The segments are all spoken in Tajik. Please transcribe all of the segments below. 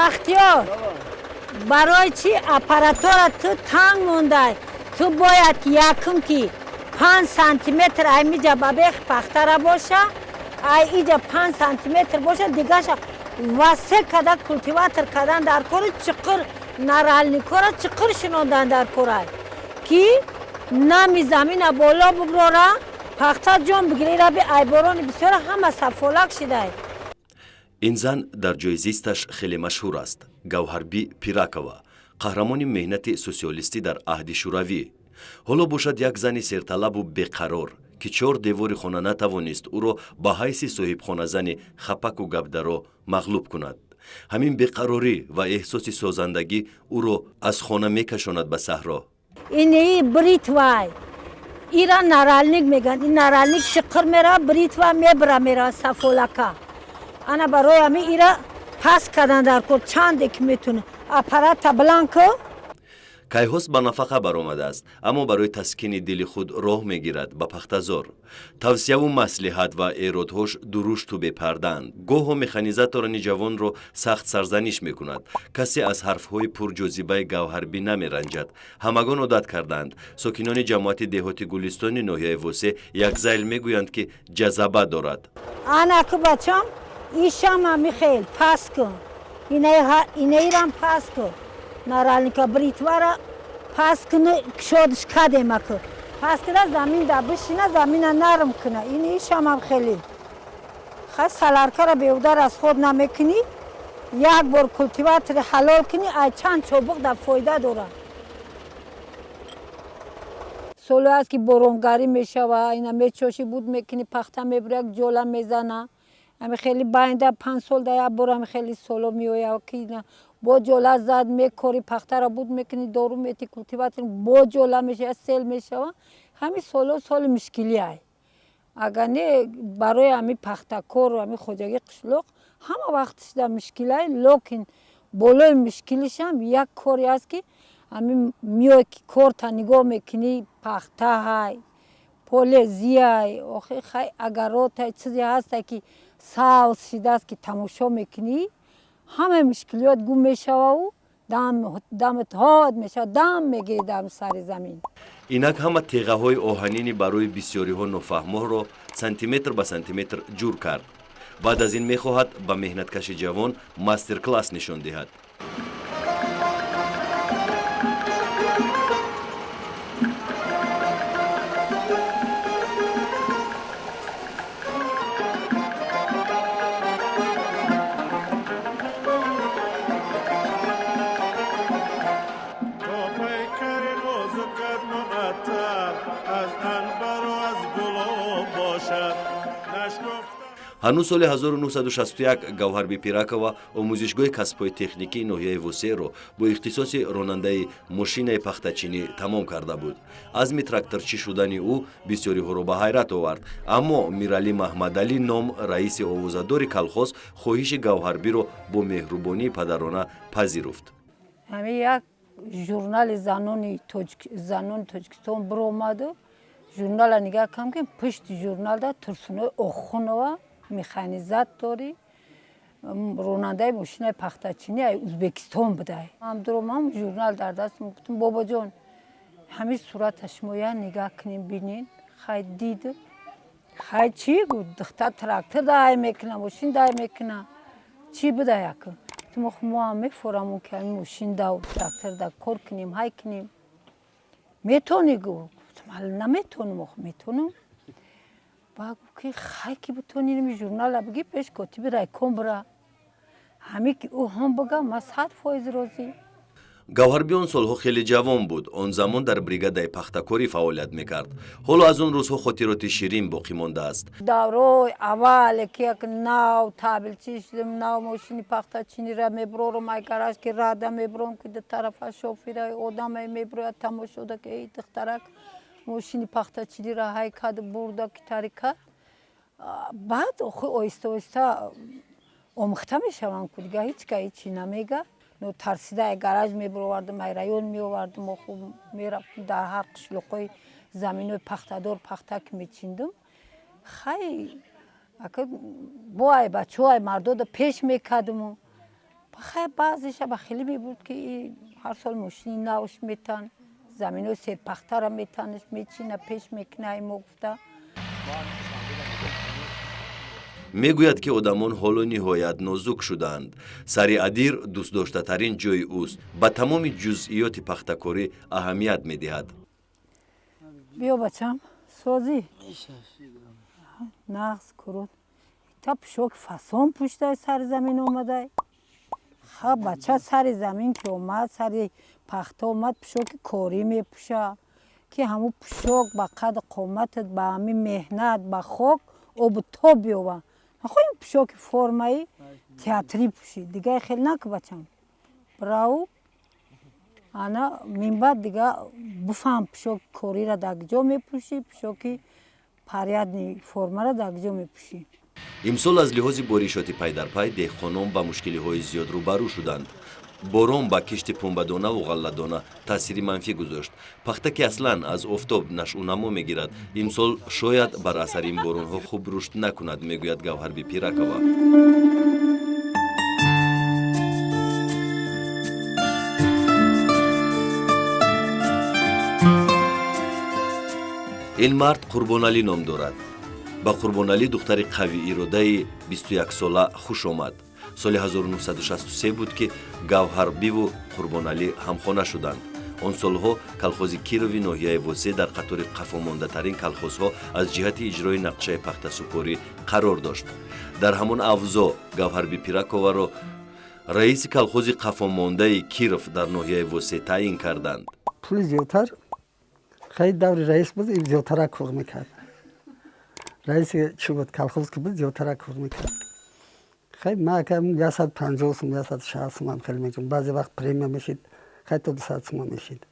Бахтиёр, барои чӣ аппаратора ту танг мондай? Ту бояд якум ки 5 сантиметр аймиҷа ба бехи пахтара боша, ай иҷа 5 сантиметр боша, дигаша васе када культиватор кардан дар кори чиқир, наральникора чиқир шинондан дар корай, ки нами замина боло буброра, пахта ҷон бигира. Ираби айборони бисёра ҳама сафолак шидай. Ин зан дар ҷои зисташ хеле машҳур аст. Гавҳарбӣ Пиракова, қаҳрамони меҳнати социалистӣ дар аҳди Шӯравӣ, ҳоло бошад як зани серталабу беқарор, ки чор девори хона натавонист ӯро ба ҳайси соҳибхоназани хапаку гапдаро мағлуб кунад. Ҳамин беқарорӣ ва эҳсоси созандагӣ ӯро аз хона мекашонад ба саҳро. Инии бритвай, ира наральник мегӯянд. Ин наральник чиқир мерава, бритва мебра, мерава сафолака. Ана барои ҳамин ира паст кардан дар кор, чанде ки метавона аппарата бланд ку. Кайҳост ба нафақа баромадааст, аммо барои таскини дили худ роҳ мегирад ба пахтазор. Тавсияву маслиҳат ва эродҳош дурушту бепардаанд. Гоҳо механизаторони ҷавонро сахт сарзаниш мекунад. Касе аз ҳарфҳои пурҷозибаи Гавҳарбӣ намеранҷад, ҳамагон одат кардаанд. Сокинони ҷамоати деҳоти Гулистони ноҳияи Восе якзайл мегӯянд, ки ҷазаба дорад. Ана ку, бачам, ишама михел паст кун, инаирам паст кун, наральника бритвара паст куну кушодиш кадема ку, паст куда замин да бишина, замина нарм куна. Ин ишамам хеле хай соляркара беҳуда расход намекунӣ. Як бор культиватори ҳалол кунӣ, ай чанд чобуқ да фоида дорад. Соле аст, ки боронгарӣ мешава, ина мечошӣ, буд мекунӣ, пахта мебури, як ҷола мезана. Ами хеле байнда 5 сол да як бор ами хеле соло меояд, ки бо ҷола зад, мекори, пахтаро буд мекунӣ, дору мети, культиватор, бо ҷола мешава, сел мешава. Ҳамин соло соли мушкилӣ ай. Агар не, барои ҳамин пахтакору ҳамин хоҷагии қишлоқ ҳама вақтш да мушкилай. Лекин болои мушкилишам як коре аст, ки ҳамин меои, ки корта нигоҳ мекунӣ, пахта ҳай, полезиай, охи хай агаротай, чизе ҳастай, ки сабз шидааст, ки тамошо мекунӣ, ҳамаи мушкилиёт гум мешававу дамат ҳод мешавад, дам мегирӣ дам сари замин. Инак ҳама теғаҳои оҳанини барои бисёриҳо нофаҳморо сантиметр ба сантиметр ҷур кард. Баъд аз ин мехоҳад ба меҳнаткаши ҷавон мастер-класс нишон диҳад. То пайкари нозукат муаттар аз анбару аз гулоб бошад нашкуфта. Ҳанӯз соли 1961 Гавҳарби Пиракова омӯзишгоҳи касбҳои техникии ноҳияи Восеъро бо ихтисоси ронандаи мошинаи пахтачинӣ тамом карда буд. Азми тракторчӣ шудани ӯ бисёриҳоро ба ҳайрат овард, аммо Миралӣ Маҳмадалӣ ном раиси овозадори колхоз хоҳиши Гавҳарбиро бо меҳрубонии падарона пазируфт. Ҳамин як журнали занони Тоҷикистон биромаду журнала нигаҳ кардам, ки пушти журналда Турсунои Охунова, механизатори, ронандаи мошинаи пахтачинӣ ай Ӯзбекистон будай. Ҳам дуромам, журнал дар дастам, гуфтам: «Бобоҷон, ҳамин сурата шумо як нигаҳ кунем, бинен». Хай, дид, хай, чӣ гуфт: «Духтар трактор дай мекуна, мошин дай мекуна, чӣ буда?» Як гуфтам: «Ох, мо ҳам мефорамон, ки ҳамин мошин дав, трактор да кор кунем, ҳай кунем». «Метавонӣ?» гуфт. Гуфтам: «Ҳале наметавонам, ох, метавонам». Баъд гуфт, ки хай, ки битавонӣ, ин журнала бигӣ, пеш котиби райком бира. Ҳамин ки ӯ ҳам бигӯ, ман 100% розӣ. Гавҳарби он солҳо хеле ҷавон буд. Он замон дар бригадаи пахтакорӣ фаъолият мекард. Ҳоло аз он рӯзҳо хотироти ширин боқӣ мондааст. Даврои аввале, ки як нав табелчӣ шудем, нав мошини пахтачинира мебурорам ай гараж, ки рада мебуром, ки ду тарафа шофира одаме мебурояд, тамошода, ки эй духтарак мошини пахтачинира ҳай кард, бурда, ки тари кард. Баъд охи оҳиста оҳиста омӯхта мешаванд ку, дига ҳеҷ ка ҳечи намега. Но тарсида ай гараж мебуровардам, ай район меовардам, оху мерафтам дар ҳар қишлоқҳои заминҳои пахтадор, пахта ки мечиндам. Хай, ака, бо ай бачаҳо, ай мардода пеш мекардаму. Хай, баъзеша ба хеле мебуд, ки ҳар сол мошини навш метан, заминои серпахтара метанш, мечина, пеш мекуна мо гуфта. Мегӯяд, ки одамон ҳоло ниҳоят нозук шудаанд. Сари адир дӯстдоштатарин ҷои ӯст, ба тамоми ҷузъиёти пахтакорӣ аҳамият медиҳад. Биё, бачам, созӣ, нағз курут та пӯшоки фасон пӯштай, сари замин омадай. Ха, бача, сари замин ки омад, сари пахта омад, пӯшоки корӣ мепӯша, ки ҳамун пӯшок ба қади қоматат, ба ҳамин меҳнат, ба хок обу тоб биёва. Нахоҳем пӯшоки формаи театрӣ пӯшӣ, дига хел наку, бачам. Бирав, ана минбаъд дига буфаҳм, пӯшоки корира дар куҷо мепӯшӣ, пӯшоки парадный формара дар куҷо мепӯшӣ. Имсол аз лиҳози боришоти пайдарпай деҳқонон ба мушкилиҳои зиёд рӯбарӯ шуданд. Борон ба кишти пунбадонаву ғалладона таъсири манфӣ гузошт. Пахта, ки аслан аз офтоб нашъунамо мегирад, имсол шояд бар асари ин боронҳо хуб рушд накунад, мегӯяд Гавҳарби Пиракова. Ин мард Қурбоналӣ ном дорад. Ба Қурбоналӣ духтари қавииродаи 21сола хуш омад. Соли 1963 буд, ки Гавҳарбиву Қурбоналӣ ҳамхона шуданд. Он солҳо колхози Кирови ноҳияи Восе дар қатори қафомондатарин колхозҳо аз ҷиҳати иҷрои нақшаи пахтасупорӣ қарор дошт. Дар ҳамон авзо Гавҳарби Пираковаро раиси колхози қафомондаи Киров дар ноҳияи Восе таъин карданд. Пули зиёдтар, хеле даври раис буд, зиёдтара кор мекард. Раиси чӣ буд, колхоз ки буд, зиёдтара кор мекард. Хеле ма 150 сум, 160 сумам хеле мекунам. Баъзе вақт премия мешид, хеле то 200 сума мешид.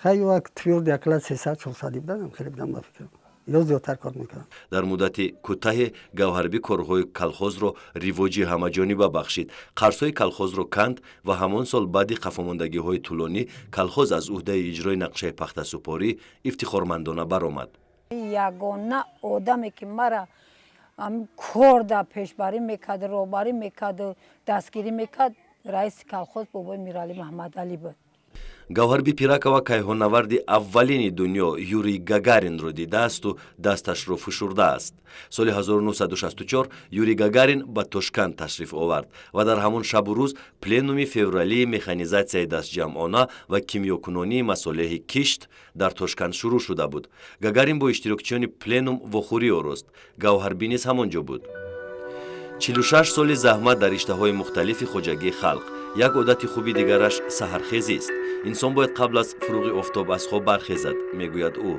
Хеле як твёрдый оклад 300, 400 будан, хеле будам, ба фикрам, ё зиёдтар кор мекардам. Дар муддати кӯтаҳе Гавҳарбӣ корҳои колхозро ривоҷи ҳамаҷониба бахшид, қарзҳои колхозро канд ва ҳамон сол баъди қафомондагиҳои тӯлонӣ колхоз аз ӯҳдаи иҷрои нақшаи пахтасупорӣ ифтихормандона баромад. Ягона одаме, ки мара кор дар пешбарӣ мекард, роҳбарӣ мекарду дастгирӣ мекард, раиси колхоз бобои Миралӣ Маҳмадалӣ буд. Гавҳарби Пиракова кайҳоннаварди аввалини дунё Юрий Гагаринро дидаасту дасташро фишурдааст. Соли 1964 Юрий Гагарин ба Тошканд ташриф овард ва дар ҳамон шабу рӯз пленуми февралии механизатсияи дастҷамъона ва кимиёкунонии масолеҳи кишт дар Тошканд шурӯъ шуда буд. Гагарин бо иштирокчиёни пленум вохӯрӣ орост. Гавҳарбӣ низ ҳамон ҷо буд. 46 соли заҳмат дар риштаҳои мухталифи хоҷагии халқ. Як одати хуби дигараш саҳархезист. Инсон бояд қабл аз фуруғи офтоб аз хоб бархезад, мегӯяд ӯ.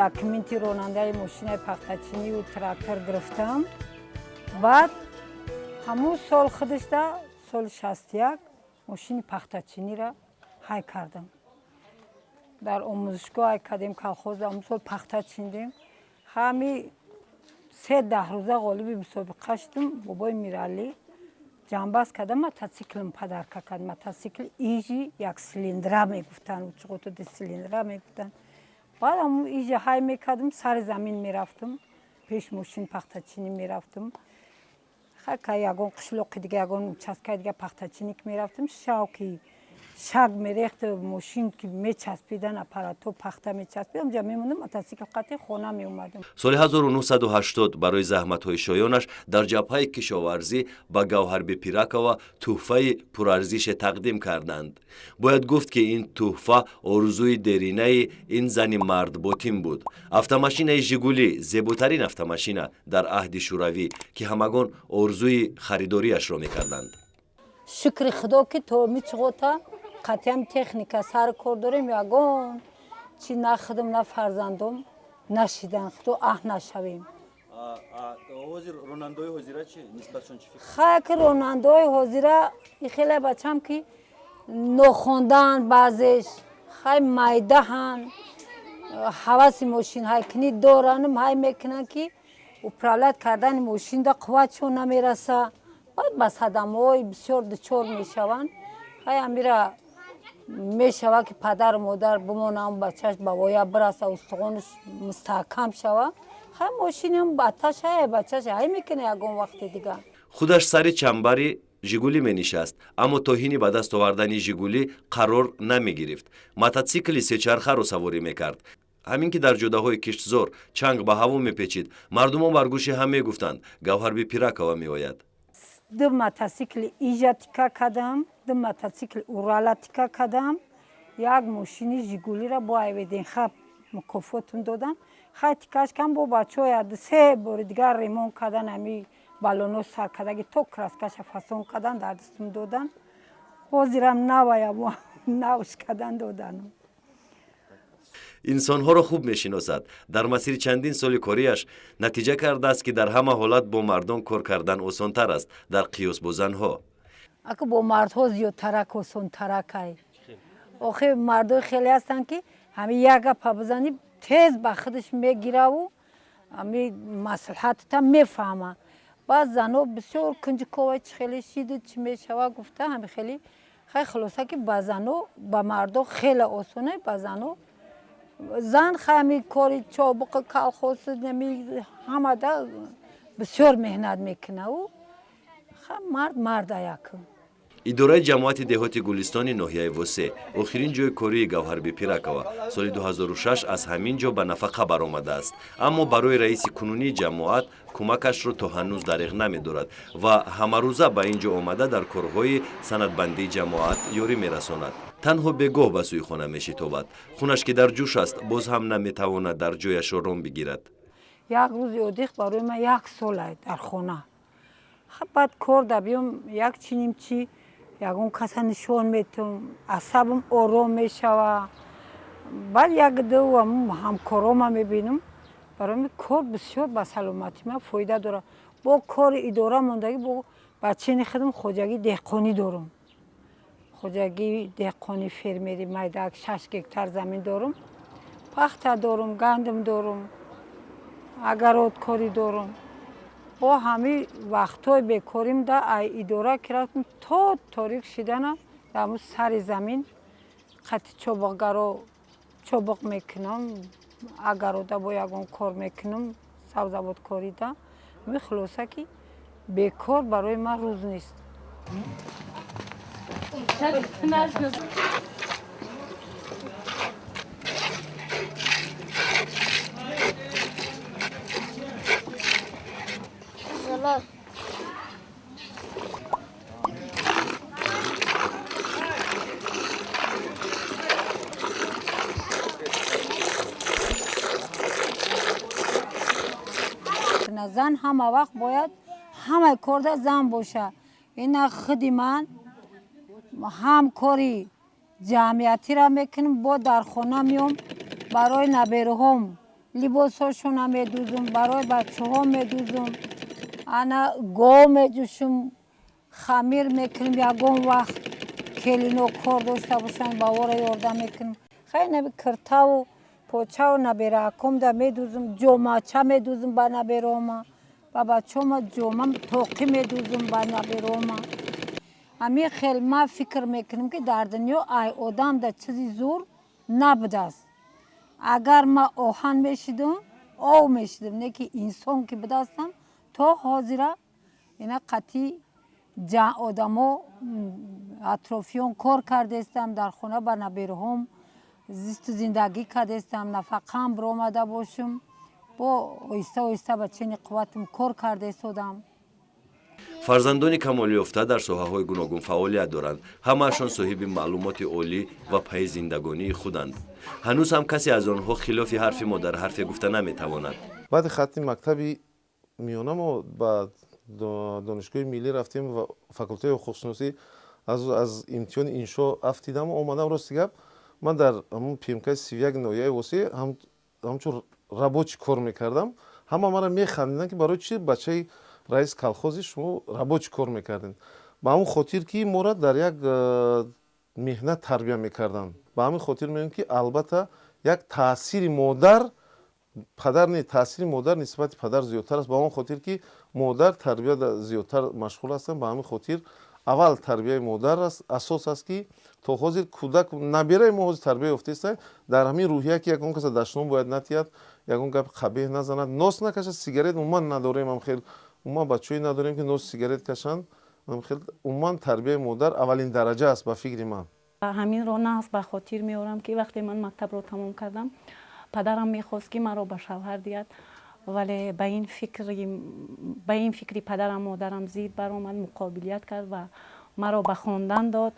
Документи ронандаи мошинаи пахтачинию трактор гирифтам. Баъд ҳамун сол худашда, соли 61, мошини пахтачинира ҳай кардам. Дар омӯзишгоҳ ҳай кардем, колхоз ҳамун сол пахта чиндем. Ҳами се 10 рӯза ғолиби мусобиқа шудам. Бобои Миралӣ ҷамъбаст карда, мотоциклм подарка кард. Мотоцикл ижи як цилиндра мегуфтанд, чуғоту ду цилиндра мегуфтанд. Баъд ҳамун ижа ҳай мекардам, сари замин мерафтам, пеш мошин пахтачинӣ мерафтам. Ка ягон қишлоқи дига, ягон участкаи дига пахтачинӣ ки мерафтам, шав ки Шаг мерехт, мошин ки мечаспидан, аппарато пахта мечаспидам, ҷа мемондам, мотосикл қати хона меомадам. Соли 1980 барои заҳматҳои шоёнаш дар ҷабҳаи кишоварзӣ ба Гавҳарби Пиракова тӯҳфаи пурарзише тақдим карданд. Бояд гуфт, ки ин тӯҳфа орзуи деринаи ин зани мардботин буд. Автомашинаи «Жигулӣ», зеботарин автомашина дар аҳди Шӯравӣ, ки ҳамагон орзуи харидориашро мекарданд. Шукри Худо, ки то мичғота қатъиам техника сар кор дорем, ягон чи на худам, на фарзандом нашидан, худо аҳ нашавем. Ҳозир ронандаҳои ҳозира чи, нисбатшон чӣ фикр? Хай, ки ронандаҳои ҳозира и хеле бачам, ки нохондаанд, баъзеш хай майдаҳанд, ҳаваси мошинҳайкунӣ доранум, ҳай мекунанд, ки управлять кардани мошинда қувватшон намераса, баъд ба садамаҳои бисёр дучор мешаванд. Хай, амира мешава, ки падару модар бимонам, бачаш ба воя бираса, устухонаш мустаҳкам шава. Хай, мошинам баташ ҳай, бачаш ҳай мекуна ягон вақти дига. Худаш сари чамбари «Жигулӣ» менишаст, аммо то ҳини ба даст овардани «Жигулӣ» қарор намегирифт. Мототсикли сечархаро саворӣ мекард. Ҳамин ки дар ҷодаҳои киштзор чанг ба ҳаво мепечид, мардумон бар гӯши ҳам мегуфтанд: «Гавҳарби Пиракова меояд». Ду мотосикли Ижа тика кардам, ду мотосикли Урала тика кардам, як мошини «Жигулиро» бо айвединха мукофотум додам. Хай, тикаш кам бо бачаҳо се бори дигар ремонт кардан, ами баллоно сар кардаги, то краскаша фасон кардан, дар дастум додан. Ҳозирам навая навш кардан додану. Инсонҳоро хуб мешиносад. Дар масири чандин соли кориаш натиҷа кардааст, ки дар ҳама ҳолат бо мардон кор кардан осонтар аст дар қиёс бо занҳо. Ака, бо мардҳо зиёдтарак, осонтаракай. Охи, мардои хеле ҳастанд, ки ҳами як гапа бизанӣ, тез ба худаш мегираву ҳами маслиҳатта мефаҳма. Баъд занҳо бисёр кунҷкова, чӣ хеле шиду, чӣ мешава гуфта, ҳами хеле. Хай, хулоса, ки ба занҳо, ба мардо хеле осоне, ба занҳо зан хай ҳами кори чобуқи колхоз нами ҳамада бисёр меҳнат мекунаву хай, мард марда якм. Идораи ҷамоати деҳоти Гулистони ноҳияи Восе охирин ҷои кории Гавҳарби Пиракова. Соли 2006 аз ҳамин ҷо ба нафақа баромадааст, аммо барои раиси кунунии ҷамоат кӯмакашро то ҳанӯз дариғ намедорад ва ҳамарӯза ба ин ҷо омада, дар корҳои санадбандии ҷамоат ёрӣ мерасонад. Танҳо бегоҳ ба сӯи хона мешитобад. Хунаш ки дар ҷӯш аст, боз ҳам наметавонад дар ҷояш ором бигирад. Як рӯзи отдых барои ман як солай дар хона. Баъд кор да биём, як чиним чи ягон каса нишон метум, асабам ором мешава. Баъд як ду ҳамкорома мебинам. Барои кор бисёр ба саломатӣ ман фоида дорад. Бо кори идора мондагӣ, бо бачини худам хоҷагии деҳқонӣ дорам, хоҷагии деҳқони фермери майдаак, 6 гектар замин дорам, пахта дорам, гандум дорам, огородкорӣ дорам. Бо ҳамин вақтҳои бекорим да ай идора ки рафтам, то торик шидана дар ҳамун сари замин қати чобуқгаро чобуқ мекунам, огорода бо ягон кор мекунам, сабзавоткорида. Ҳамин, хулоса, ки бекор барои ман рӯз нест. Зала. Зан ҳама вақт бояд ҳамаи корда зан боша. Ина худи ман ҳам кори ҷамъиятиро мекунам, бо дар хона меом, барои набераҳом либосҳошона медӯзум, барои бачаҳо медӯзум, ана гов меҷӯшум, хамир мекунем. Ягон вақт келино кор дошта бошанд, ба вора ёрдам мекунем. Хай, наби киртаву почаву набераакомда медӯзум, ҷомача медӯзум ба наберома, ба бачаома ҷома тоқӣ медӯзум ба наберома. Ҳамин хел ман фикр мекунам, ки дар дунё ай одам да чизи зур набудааст. Агар ман оҳан мешидум, ов мешидум, не ки инсон ки будастам, то ҳозира ина қатъи. Одамо атрофиён кор кардестам, дар хона ба набераҳом зисту зиндагӣ кардестам, нафақаам биромада бошам, бо оҳиста оҳиста ба чени қувватам кор кардаистодам. Фарзандони камолёфта дар соҳаҳои гуногун фаъолият доранд. Ҳамаашон соҳиби маълумоти олӣ ва пайи зиндагонии худанд. Ҳанӯз ҳам касе аз онҳо хилофи ҳарфи модар ҳарфе гуфта наметавонад. Баъди хатми мактаби миёна мо ба донишгоҳи миллӣ рафтем ва факултаи ҳуқуқшиносӣ аз имтиҳони иншо афтидаму омадам. Рости гап, ман дар ҳамун ПМК 31 ноҳияи Восеъ ҳамчун рабочий кор мекардам. Ҳама мара механдиданд, ки барои чи бачаи раис колхози шумо рабочий кор мекардем. Ба ҳамун хотир, ки моро дар як меҳнат тарбия мекарданд. Ба ҳамин хотир мегӯем, ки албатта як таъсири модар, падар не, таъсири модар нисбати падар зиёдтар аст, ба он хотир, ки модар тарбия зиёдтар машғул ҳастанд. Ба ҳамин хотир аввал тарбияи модар аст, асос аст, ки то ҳозир кӯдак, набираи мо ҳозир тарбия ёфтааст дар ҳамин рӯҳия, ки ягон каса дашном бояд натиҳад, ягон гапи қабеҳ назанад, нос накашад, сигарет умуман надорем. Ам хел умуман бачаҳое надорем, ки нос, сигарет кашанд. Хел умуман тарбияи модар аввалин дараҷа аст, ба фикри ман. Ҳаминро нағз ба хотир меорам, ки вақте ман мактабро тамом кардам, падарам мехост, ки маро ба шавҳар диҳад, вале ба ин фикри падарам модарам зид баромад, муқобилият кард ва маро ба хондан дод.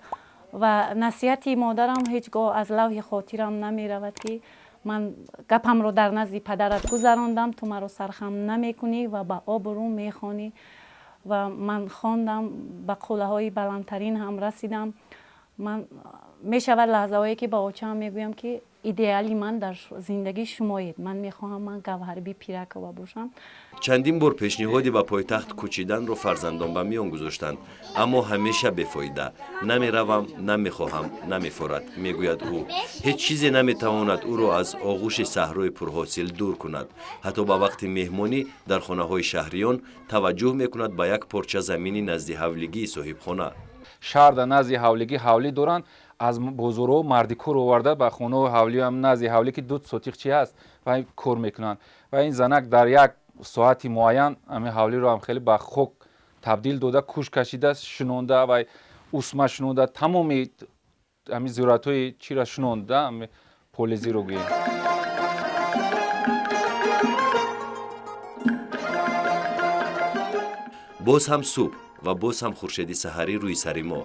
Ва насиҳати модарам ҳеҷ гоҳ аз лавҳи хотирам намеравад, ки ман гапамро дар назди падарат гузарондам, ту маро сархам намекунӣ ва ба обрӯ мехонӣ. Ва ман хондам, ба қуллаҳои баландтарин ҳам расидам. Ман мешавад лаҳзаҳое, ки ба очаам мегӯям, ки идеали ман дар зиндагӣ шумоед, ман мехоҳам ман Гавҳарби Пиракова бошам. Чандин бор пешниҳоди ба пойтахт кӯчиданро фарзандон ба миён гузоштанд, аммо ҳамеша бефоида. Намеравам, намехоҳам, намефорад, мегӯяд ӯ. Ҳеҷ чизе наметавонад ӯро аз оғӯши саҳрои пурҳосил дур кунад. Ҳатто ба вақти меҳмонӣ дар хонаҳои шаҳриён таваҷҷӯҳ мекунад ба як порча замини назди ҳавлигии соҳибхона. Шаҳр дар назди ҳавлигӣ ҳавлӣ доранд, аз бозорҳо мардикор оварда, ба хонаҳо ҳавлиам назди ҳавлӣ, ки ду сотих чи ҳаст, ва кор мекунанд. Ва ин занак дар як соати муайян ҳамин ҳавлиро ҳам хеле ба хок табдил дода, куш кашида шунонда ва усма шунонда, тамоми ҳамин зироатҳои чира шунонда, полезиро гӯем. Боз ҳам субҳ ва боз ҳам хуршеди саҳарӣ рӯи сари мо.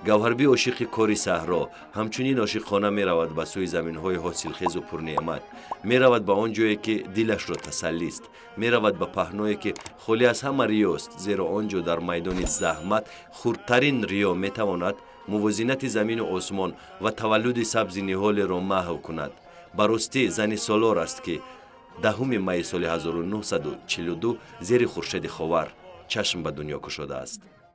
Гавҳарбӣ ошиқи кори саҳро ҳамчунин ошиқона меравад ба сӯи заминҳои ҳосилхезу пурнеъмат, меравад ба он ҷое, ки дилашро тасаллист, меравад ба паҳное, ки холӣ аз ҳама риёст, зеро он ҷо дар майдони заҳмат хурдтарин риё метавонад мувозинати замину осмон ва таваллуди сабзи ниҳолеро маҳв кунад. Ба ростӣ, зани солор аст, ки 10 майи соли 1942 зери хуршеди Ховар чашм ба дунё кушодааст.